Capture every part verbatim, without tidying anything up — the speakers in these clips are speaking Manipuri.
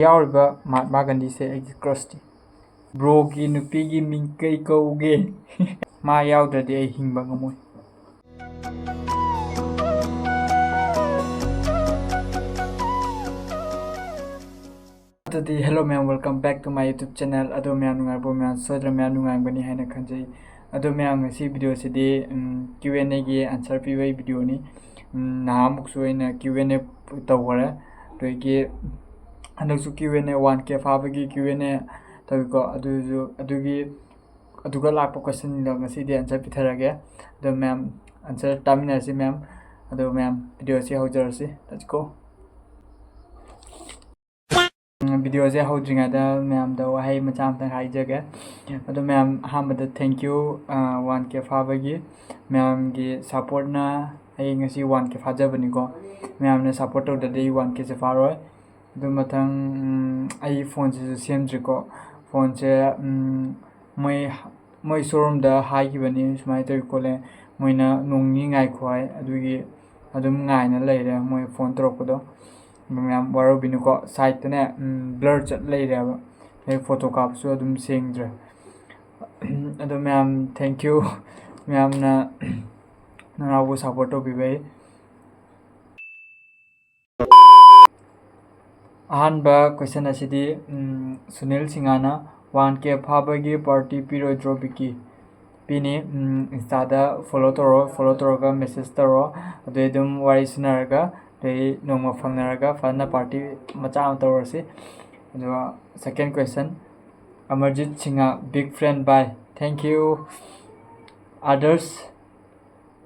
ꯌꯥꯎꯔꯤꯕ ꯃꯍꯥꯠꯃꯥ ꯒꯥꯟꯙꯤꯁꯦ ꯑꯩꯒꯤ crushꯅꯤ꯫ Broꯒꯤ ꯅꯨꯄꯤꯒꯤ ꯃꯤꯡ ꯀꯩ ꯀꯧꯒꯦ? ꯃꯥ ꯌꯥꯎꯗ꯭ꯔꯗꯤ ꯑꯩ ꯍꯤꯡꯕ ꯉꯝꯃꯣꯏ꯫ ꯑꯗꯨꯗꯤ hello ꯃꯌꯥꯝ, welcome back to my YouTube channel꯫ ꯑꯗꯣ ꯃꯌꯥꯝ ꯅꯨꯡꯉꯥꯏꯔꯤꯕꯣ? ꯃꯌꯥꯝ ꯁꯣꯏꯗꯅ ꯃꯌꯥꯝ ꯅꯨꯡꯉꯥꯏꯔꯝꯒꯅꯤ ꯍꯥꯏꯅ ꯈꯟꯖꯩ꯫ ꯑꯗꯣ ꯃꯌꯥꯝ, ꯉꯁꯤ videoꯁꯤꯗꯤ, ꯎꯝ, Q and Aꯒꯤ answer ꯄꯤꯕꯒꯤ videoꯅꯤ꯫ ꯎꯝ, ꯅꯍꯥꯟꯃꯨꯛꯁꯨ ꯑꯩꯅ Q and A ꯇꯧꯈꯔꯦ꯫ ꯑꯗꯒꯤ ꯍꯟꯗꯛꯁꯨ Q and A one K ꯐꯥꯕꯒꯤ Q and A ꯇꯧꯏꯀꯣ꯫ ꯑꯗꯨꯁꯨ, ꯑꯗꯨꯒꯤ, ꯑꯗꯨꯒ ꯂꯥꯛꯄ questionꯗꯣ ꯉꯁꯤꯗꯤ answer ꯄꯤꯊꯔꯒꯦ꯫ ꯑꯗꯣ ꯃꯌꯥꯝ, answer ꯇꯥꯃꯤꯟꯅꯔꯁꯤ ꯃꯌꯥꯝ꯫ ꯑꯗꯣ ꯃꯌꯥꯝ, videoꯁꯤ ꯍꯧꯖꯔꯁꯤ꯫ Let's go꯫ ꯎꯝ, videoꯁꯦ ꯍꯧꯗ꯭ꯔꯤꯉꯩꯗ ꯃꯌꯥꯝꯗ ꯋꯥꯍꯩ ꯃꯆꯥ ꯑꯃꯇꯪ ꯍꯥꯏꯖꯒꯦ꯫ ꯑꯗꯣ ꯃꯌꯥꯝ, ꯑꯍꯥꯟꯕꯗ thank you, ꯑ, one K ꯐꯥꯕꯒꯤ꯫ ꯃꯌꯥꯝꯒꯤ supportꯅ ꯑꯩ ꯉꯁꯤ one K ꯐꯥꯖꯕꯅꯤꯀꯣ꯫ ꯃꯌꯥꯝꯅ support ꯇꯧꯗ꯭ꯔꯗꯤ ꯑꯩ one Kꯁꯦ ꯐꯥꯔꯣꯏ꯫ ꯑꯗꯨ ꯃꯊꯪ, ꯎꯝ, ꯑꯩ phoneꯁꯤꯁꯨ ꯁꯦꯝꯗ꯭ꯔꯤꯀꯣ꯫ Phoneꯁꯦ, ꯎꯝ, ꯃꯣꯏ, ꯃꯣꯏ showroomꯗ ꯍꯥꯏꯈꯤꯕꯅꯤ, ꯁꯨꯃꯥꯏꯅ ꯇꯧꯏ ꯈꯣꯠꯂꯦ꯫ ꯃꯣꯏꯅ ꯅꯣꯡ ꯅꯤꯅꯤ ꯉꯥꯏꯈꯣ ꯍꯥꯏ꯫ ꯑꯗꯨꯒꯤ ꯑꯗꯨꯝ ꯉꯥꯏꯅ ꯂꯩꯔꯦ ꯃꯣꯏ phone ꯇꯧꯔꯛꯄꯗꯣ꯫ ꯑꯗꯨ ꯃꯌꯥꯝ ꯋꯥꯔꯧꯕꯤꯅꯨꯀꯣ꯫ Sideꯇꯅꯦ, ꯎꯝ, blur ꯆꯠ ꯂꯩꯔꯦꯕ꯫ ꯑꯗꯩ photo ꯀꯥꯞꯄꯁꯨ ꯑꯗꯨꯝ ꯁꯦꯡꯗ꯭ꯔꯦ꯫ ꯑꯗꯣ ꯃꯌꯥꯝ, thank you꯫ ꯃꯌꯥꯝꯅ ꯅꯅꯥꯎꯕꯨ support ꯇꯧꯕꯤꯕꯩ꯫ ꯑꯍꯥꯟꯕ question ꯑꯁꯤꯗꯤ, ꯎꯝ, ꯁꯨꯅꯤꯜ ꯁꯤꯡꯍꯥꯅ, "One K ꯐꯥꯕꯒꯤ party ꯄꯤꯔꯣꯏꯗ꯭ꯔꯣ ꯕꯤꯀꯤ?" ꯄꯤꯅꯤ꯫ ꯎꯝ, Instaꯗ follow ꯇꯧꯔꯣ, follow ꯇꯧꯔꯒ message ꯇꯧꯔꯣ, ꯑꯗꯨꯗꯩ ꯑꯗꯨꯝ ꯋꯥꯔꯤ ꯁꯥꯟꯅꯔꯒ, ꯑꯗꯩ ꯅꯣꯡꯃ ꯐꯪꯅꯔꯒ ꯐꯖꯅ party ꯃꯆꯥ ꯑꯃ ꯇꯧꯔꯁꯤ꯫ ꯑꯗꯨꯒ second question, Amarjeet Singh, big fan, bye, thank you꯫ Others,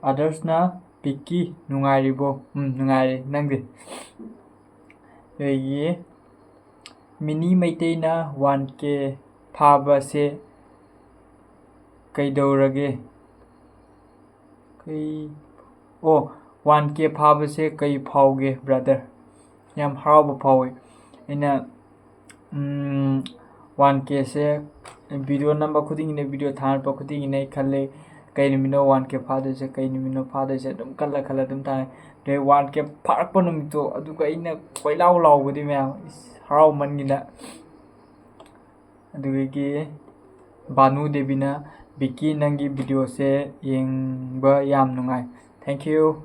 Othersꯅ, "ꯕꯤꯀꯤ, ꯅꯨꯡꯉꯥꯏꯔꯤꯕꯣ?" ꯎꯝ, ꯅꯨꯡꯉꯥꯏꯔꯤ, ꯅꯪꯗꯤ? ꯑꯗꯒꯤ ꯃꯤꯅꯤ ꯃꯩꯇꯩꯅ, "One K ꯐꯥꯕꯁꯦ ꯀꯩꯗꯧꯔꯒꯦ?" ꯀꯩ, ꯑꯣ, "One K ꯐꯥꯕꯁꯦ ꯀꯩ ꯐꯥꯎꯒꯦ brother?" ꯌꯥꯝ ꯍꯔꯥꯎꯕ ꯐꯥꯎꯋꯤ꯫ ꯑꯩꯅ, ꯎꯝ, one Kꯁꯦ video ꯅꯝꯕ ꯈꯨꯗꯤꯡꯒꯤꯅꯦ, video ꯊꯥꯔꯛꯄ ꯈꯨꯗꯤꯡꯒꯤꯅꯦ ꯑꯩ ꯈꯜꯂꯤ, "ꯀꯩ ꯅꯨꯃꯤꯠꯅꯣ one K ꯐꯥꯗꯣꯏꯁꯦ, ꯀꯩ ꯅꯨꯃꯤꯠꯅꯣ ꯐꯥꯗꯣꯏꯁꯦ?" ꯑꯗꯨꯝ ꯈꯜꯂ ꯈꯜꯂ ꯑꯗꯨꯝ ꯊꯥꯔꯦ꯫ ꯑꯗꯩ one K ꯐꯥꯔꯛꯄ ꯅꯨꯃꯤꯠꯇꯣ, ꯑꯗꯨꯒ ꯑꯩꯅ ꯀꯣꯏꯂꯥꯎ ꯂꯥꯎꯕꯗꯤ ꯃꯌꯥꯝ, ꯏꯁ, ꯍꯔꯥꯎꯃꯟꯒꯤꯅ꯫ ꯑꯗꯨꯗꯒꯤ ꯕꯥꯅꯨ ꯗꯦꯕꯤꯅ, "ꯕꯤꯀꯤ, ꯅꯪꯒꯤ ꯚꯤꯗꯤꯑꯣꯁꯦ ꯌꯦꯡꯕ ꯌꯥꯝ ꯅꯨꯡꯉꯥꯏ꯫ Thank you."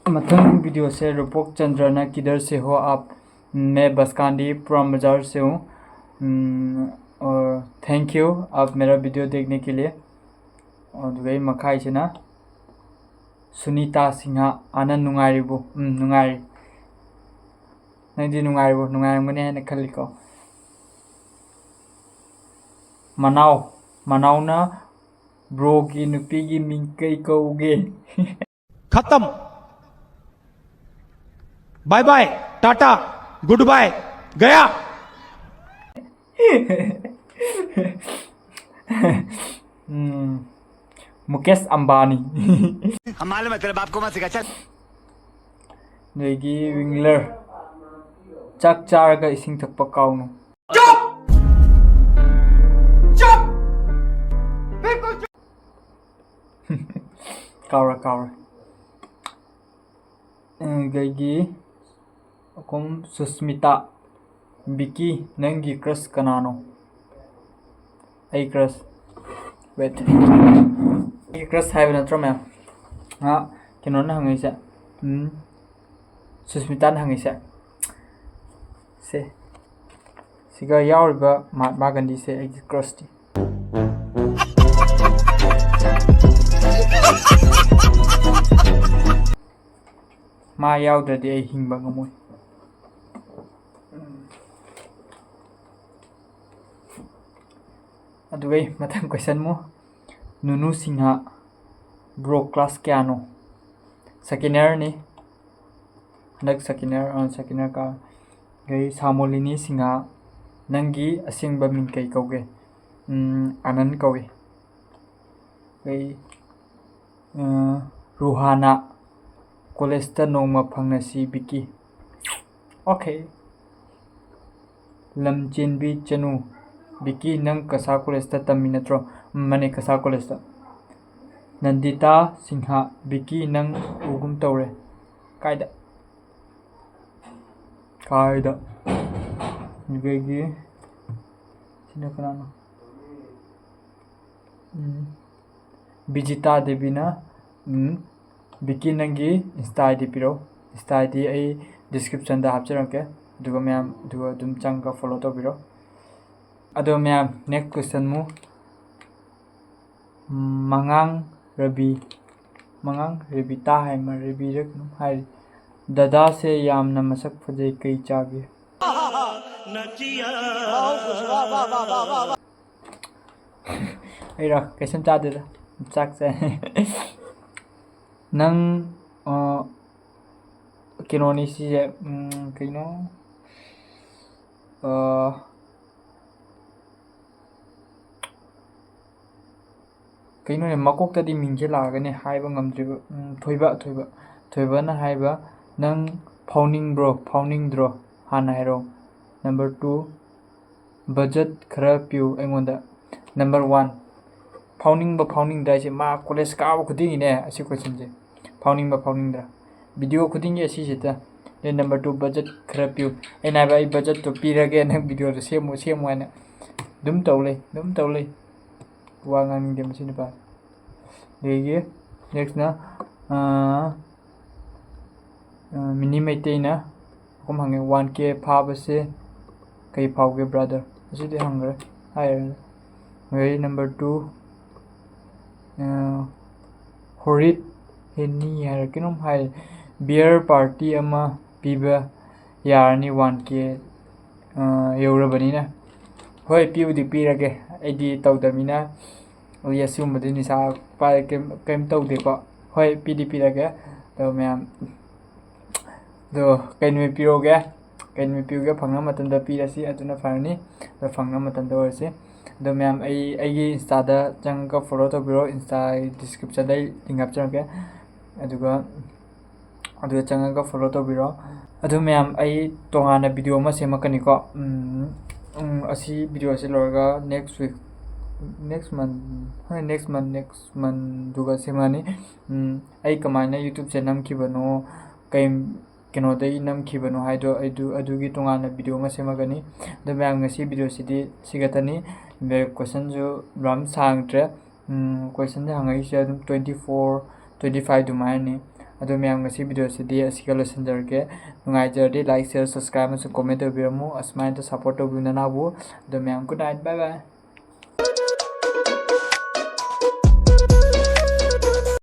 ꯃꯊꯪ ꯚꯤꯗꯤꯑꯣꯁꯦ ꯔꯨꯄꯣꯛ ꯆꯟꯗ꯭ꯔꯅ, "किधर से हो आप? मैं बसकांडी पुरान बाजार से हूँ। हम्म, और thank you, आप मेरा वीडियो देखने के लिए।" ꯑꯗꯨꯗꯩ ꯃꯈꯥꯏꯁꯤꯅ ꯁꯨꯅꯤꯇꯥ ꯁꯤꯡꯍ, ꯑꯥꯅꯟ ꯅꯨꯡꯉꯥꯏꯔꯤꯕꯣ? ꯎꯝ, ꯅꯨꯡꯉꯥꯏꯔꯤ꯫ ꯅꯪꯗꯤ ꯅꯨꯡꯉꯥꯏꯔꯤꯕꯣ? ꯅꯨꯡꯉꯥꯏꯔꯝꯒꯅꯤ ꯍꯥꯏꯅ ꯈꯜꯂꯤꯀꯣ꯫ ꯃꯅꯥꯎ, ꯃꯅꯥꯎꯅ, "ꯕ꯭ꯔꯣꯒꯤ ꯅꯨꯄꯤꯒꯤ ꯃꯤꯡ ꯀꯩ ꯀꯧꯒꯦ?" खत्म। Bye bye, tata, good bye, गया। ꯎꯝ, ꯃꯨꯀꯦꯁ ꯑꯝꯕꯥꯅꯤ꯫ हम मालूम है तेरे बाप को मत सिखा, चल। ꯑꯗꯒꯤ ꯋꯤꯡꯂꯔ, "ꯆꯥꯛ ꯆꯥꯔꯒ ꯏꯁꯤꯡ ꯊꯛꯄ ꯀꯥꯎꯅꯨ"꯫ ꯆꯨꯞ! ꯆꯨꯞ! ꯕꯤꯜꯀꯨꯜ ꯆꯨꯞ! ꯀꯥꯎꯔꯦ, ꯀꯥꯎꯔꯦ꯫ ꯑꯗꯒꯤ ꯑꯩꯈꯣꯏ ꯁꯨꯁꯃꯤꯇꯥ, "ꯕꯤꯀꯤ, ꯅꯪꯒꯤ ꯀ꯭ꯔꯁ ꯀꯅꯥꯅꯣ?" ꯑꯩ ꯀ꯭ꯔꯁ, wait, ꯑꯩꯒꯤ ꯀ꯭ꯔꯁ ꯍꯥꯏꯕ ꯅꯠꯇ꯭ꯔꯣ ꯃꯌꯥꯝ? ꯉꯥ, ꯀꯩꯅꯣꯅ ꯍꯪꯉꯛꯏꯁꯦ, ꯎꯝ, ꯁꯨꯁꯃꯤꯇꯥꯅ ꯍꯪꯉꯛꯏꯁꯦ꯫ ꯁꯦ, ꯁꯤꯒ ꯌꯥꯎꯔꯤꯕ ꯃꯍꯥꯠꯃꯥ ꯒꯥꯟꯙꯤꯁꯦ ꯑꯩꯒꯤ ꯀ꯭ꯔꯁꯅꯤ꯫ ꯃꯥ ꯌꯥꯎꯗ꯭ꯔꯗꯤ ꯑꯩ ꯍꯤꯡꯕ ꯉꯝꯃꯣꯏ꯫ ꯑꯗꯨꯒ ꯑꯩ ꯃꯊꯪ question ꯑꯃꯨꯛ, ꯅꯨꯅꯨ ꯁꯤꯡꯍ, "ꯕ꯭ꯔꯣ ꯀ꯭ꯂꯥꯁ ꯀꯌꯥꯅꯣ?" Second year ꯅꯤ꯫ ꯍꯟꯗꯛ second year, ꯑ, second year ꯀꯥ-, ꯑꯗꯩ ꯁꯥꯃꯣꯂꯤꯅꯤ ꯁꯤꯡꯍ, "ꯅꯪꯒꯤ ꯑꯁꯦꯡꯕ ꯃꯤꯡ ꯀꯩ ꯀꯧꯒꯦ?" ꯎꯝ, ꯑꯥꯅꯟ ꯀꯧꯏ꯫ ꯑꯗꯩ, ꯑ, ꯔꯨꯍꯥꯅ, "ꯀꯣꯂꯦꯖꯇ ꯅꯣꯡꯃ ꯐꯪꯅꯁꯤ ꯕꯤꯀꯤ"꯫ Okay꯫ ꯂꯝꯆꯦꯟꯕꯤ ꯆꯅꯨ, "ꯕꯤꯀꯤ, ꯅꯪ ꯀꯁꯥ ꯀꯣꯂꯦꯖꯇ ꯇꯝꯃꯤ ꯅꯠꯇ꯭ꯔꯣ?" "ꯎꯝ, ꯃꯥꯅꯦ, ꯀꯁꯥ ꯀꯣꯂꯦꯖꯇ"꯫ ꯅꯟꯗꯤꯇꯥ ꯁꯤꯡꯍ, "ꯕꯤꯀꯤ, ꯅꯪ ꯎꯒꯨꯝ ꯇꯧꯔꯦ"꯫ ꯀꯥꯏꯗ? ꯀꯥꯏꯗ? ꯑꯗꯨꯗꯒꯤ ꯁꯤꯅ ꯀꯅꯥꯅꯣ? ꯎꯝ, ꯕꯤꯖꯤꯇꯥ ꯗꯦꯕꯤꯅ, ꯎꯝ, "ꯕꯤꯀꯤ, ꯅꯪꯒꯤ Insta I D ꯄꯤꯔꯛꯎ꯫ Insta I D ꯑꯩ description ꯗ ꯍꯥꯞꯆꯔꯛꯀꯦ꯫ ꯑꯗꯨꯒ ꯃꯌꯥꯝ, ꯑꯗꯨꯒ ꯑꯗꯨꯝ ꯆꯪꯉꯒ follow ꯇꯧꯕꯤꯔꯣ꯫" ꯑꯗꯣ ꯃꯌꯥꯝ, next question ꯃꯨ꯫ ꯃꯉꯥꯡ ꯔꯕꯤ, ꯃꯉꯥꯡ ꯔꯦꯕꯤꯇꯥ ꯍꯥꯏ ꯑꯃ, ꯔꯦꯕꯤꯔ ꯀꯩꯅꯣꯝ ꯍꯥꯏꯔꯤ꯫ "ꯗꯗꯥꯁꯦ ꯌꯥꯝꯅ ꯃꯁꯛ ꯐꯖꯩ, ꯀꯩ ꯆꯥꯒꯦ?" ꯑꯩꯔꯣ? ꯀꯩꯁꯨꯝ ꯆꯥꯗꯦꯗ, ꯆꯥꯛ ꯆꯥꯏ꯫ ꯅꯪ, ꯑ, ꯀꯩꯅꯣꯅꯤ ꯁꯤꯁꯦ, ꯎꯝ, ꯀꯩꯅꯣ? ꯑ, ꯀꯩꯅꯣꯅꯦ, ꯃꯀꯣꯛꯇꯗꯤ ꯃꯤꯡꯁꯦ ꯂꯥꯛꯑꯒꯅꯦ ꯍꯥꯏꯕ ꯉꯝꯗ꯭ꯔꯤꯕ꯫ ꯎꯝ, ꯊꯣꯏꯕ, ꯊꯣꯏꯕ, ꯊꯣꯏꯕꯅ ꯍꯥꯏꯕ, "ꯅꯪ ꯐꯥꯎꯅꯤꯡꯕ꯭ꯔꯣ, ꯐꯥꯎꯅꯤꯡꯗ꯭ꯔꯣ? ꯍꯥꯟꯅ ꯍꯥꯏꯔꯛꯑꯣ꯫" Number two, "ꯕꯖꯦꯠ ꯈꯔ ꯄꯤꯌꯨ ꯑꯩꯉꯣꯟꯗ꯫" Number one, ꯐꯥꯎꯅꯤꯡꯕ ꯐꯥꯎꯅꯤꯡꯗ꯭ꯔꯥ ꯍꯥꯏꯁꯦ ꯃꯥ ꯀꯣꯂꯦꯖ ꯀꯥꯕ ꯈꯨꯗꯤꯡꯒꯤꯅꯦ ꯑꯁꯤ question ꯁꯦ, "ꯐꯥꯎꯅꯤꯡꯕ ꯐꯥꯎꯅꯤꯡꯗ꯭ꯔꯥ?" Video ꯈꯨꯗꯤꯡꯒꯤ ꯑꯁꯤꯁꯤꯗ꯫ ꯑꯗꯩ number two, "ꯕꯖꯦꯠ ꯈꯔ ꯄꯤꯌꯨ꯫" ꯑꯩꯅ ꯍꯥꯏꯕ, "ꯑꯩ ꯕꯖꯦꯠꯇꯣ ꯄꯤꯔꯒꯦ, ꯅꯪ video ꯗꯣ ꯁꯦꯝꯃꯨ, ꯁꯦꯝꯃꯨ" ꯍꯥꯏꯅ ꯑꯗꯨꯝ ꯇꯧ ꯂꯩ, ꯑꯗꯨꯝ ꯇꯧ ꯂꯩ꯫ ꯋꯥ ꯉꯥꯡꯅꯤꯡꯗꯦ ꯃꯁꯤ ꯅꯨꯄꯥꯁꯦ꯫ ꯑꯗꯒꯤ next ꯅ, ꯑꯥ, ꯑꯥ, ꯃꯤꯅꯤ ꯃꯩꯇꯩꯅ ꯑꯍꯨꯝ ꯍꯪꯉꯦ, "One K ꯐꯥꯕꯁꯦ ꯀꯩ ꯐꯥꯎꯒꯦ brother?" ꯑꯁꯤꯗꯤ ꯍꯪꯈ꯭ꯔꯦ, ꯍꯥꯏꯔꯦ꯫ ꯑꯗꯩ number two, ꯑꯥ, ꯍꯣꯔꯤꯠ ꯍꯦꯅꯤ ꯍꯥꯏꯔ ꯀꯩꯅꯣꯝ ꯍꯥꯏ, "Beer party ꯑꯃ ꯄꯤꯕ ꯌꯥꯔꯅꯤ one K, ꯑꯥ, ꯌꯧꯔꯕꯅꯤꯅ꯫" ꯍꯣꯏ, ꯄꯤꯕꯨꯗꯤ ꯄꯤꯔꯒꯦ, ꯑꯩꯗꯤ ꯇꯧꯗꯕꯅꯤꯅ꯫ ꯑꯩ ꯑꯁꯤꯒꯨꯝꯕꯗꯤ ꯅꯤꯁꯥ ꯄꯥꯏ-, ꯀꯩꯝ, ꯀꯩꯝ ꯇꯧꯗꯦꯀꯣ꯫ ꯍꯣꯏ, ꯄꯤꯗꯤ ꯄꯤꯔꯒꯦ꯫ ꯑꯗꯣ ꯃꯌꯥꯝ, ꯑꯗꯣ ꯀꯩ ꯅꯨꯃꯤꯠ ꯄꯤꯔꯛꯎꯒꯦ? ꯀꯩ ꯅꯨꯃꯤꯠ ꯄꯤꯔꯨꯒꯦ? ꯐꯪꯉ ꯃꯇꯝꯗ ꯄꯤꯔꯁꯤ, ꯑꯗꯨꯅ ꯐꯔꯅꯤ꯫ ꯑꯗꯣ ꯐꯪꯉ ꯃꯇꯝꯗ ꯑꯣꯏꯔꯁꯤ꯫ ꯑꯗꯣ ꯃꯌꯥꯝ, ꯑꯩ, ꯑꯩꯒꯤ Insta ꯗ ꯆꯪꯉꯒ follow ꯇꯧꯕꯤꯔꯣ꯫ Insta description ꯗ ꯑꯩ link ꯍꯥꯞꯆꯔꯛꯀꯦ꯫ ꯑꯗꯨꯒ, ꯑꯗꯨꯗ ꯆꯪꯉꯒ follow ꯇꯧꯕꯤꯔꯣ꯫ ꯑꯗꯨ ꯃꯌꯥꯝ, ꯑꯩ ꯇꯣꯉꯥꯟꯅ video ꯑꯃ ꯁꯦꯝꯃꯛꯀꯅꯤꯀꯣ꯫ ꯎꯝ, ꯎꯝ, ꯑꯁꯤ video ꯑꯁꯤ ꯂꯣꯏꯔꯒ next week, next month, ꯍꯣꯏ, next month, next month ꯗꯨꯒ ꯁꯦꯝꯃꯛꯑꯅꯤ꯫ ꯎꯝ, ꯑꯩ ꯀꯃꯥꯏꯅ YouTube ꯁꯦ ꯅꯝꯈꯤꯕꯅꯣ, ꯀꯩ, ꯀꯩꯅꯣꯗꯒꯤ ꯅꯝꯈꯤꯕꯅꯣ ꯍꯥꯏꯗꯣ ꯑꯩꯗꯨ, ꯑꯗꯨꯒꯤ ꯇꯣꯉꯥꯟꯅ video ꯑꯃ ꯁꯦꯝꯃꯛꯀꯅꯤ꯫ ꯑꯗꯣ ꯃꯌꯥꯝ, ꯉꯁꯤ videoꯁꯤꯗꯤ ꯁꯤ ꯈꯛꯇꯅꯤ꯫ Questionꯁꯨ ꯌꯥꯝ ꯁꯥꯡꯗ꯭ꯔꯦ꯫ ꯎꯝ, questionꯁꯦ ꯍꯪꯉꯛꯏꯁꯦ ꯑꯗꯨꯝ twenty four, twenty five ꯑꯗꯨꯃꯥꯏꯅꯅꯤ꯫ ꯑꯗꯣ ꯃꯌꯥꯝ, ꯉꯁꯤ videoꯁꯤꯗꯤ ꯑꯁꯤꯒ ꯂꯣꯏꯁꯤꯟꯖꯔꯒꯦ꯫ ꯅꯨꯡꯉꯥꯏꯖꯔꯗꯤ like, share, subscribe ꯑꯃꯁꯨꯡ comment ꯇꯧꯕꯤꯔꯝꯃꯨ꯫ ꯑꯁꯨꯃꯥꯏꯅ support ꯇꯧꯕꯤꯌꯨ ꯅꯅꯥꯎꯕꯨ꯫ ꯑꯗꯣ ꯃꯌꯥꯝ, good night, bye bye꯫